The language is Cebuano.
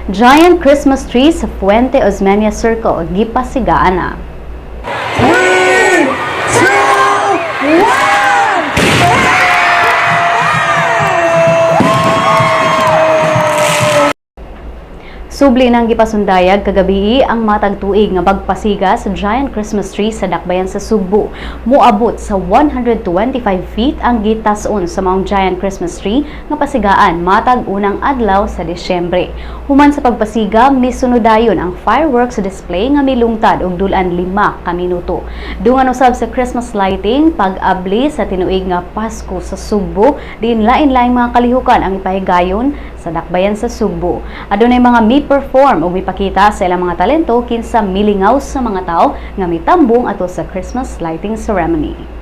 Giant Christmas tree sa Fuente Osmeña Circle gipasigaan na. 3, 2, 1! Subli nang gipasundayag kagabi ang matag tuig nga pagpasiga sa Giant Christmas tree sa Dakbayan sa Sugbo. Moabot sa 125 feet ang gitason sa maong Giant Christmas tree nga pasigaan matag unang adlaw sa Disyembre. Human sa pagpasiga, misunod dayon ang fireworks display nga milungtad og dulan 5 ka minuto. Dungan usab sa Christmas lighting pag-abli sa tinuig nga Pasko sa Sugbo, diin lain-laing mga kalihukan ang ipahigayon sa Dakbayan sa Sugbo. Adunay mga mi-perform ug mipakita sa ilang mga talento kinsa milingaw sa mga tao nga mitambong ato sa Christmas lighting ceremony.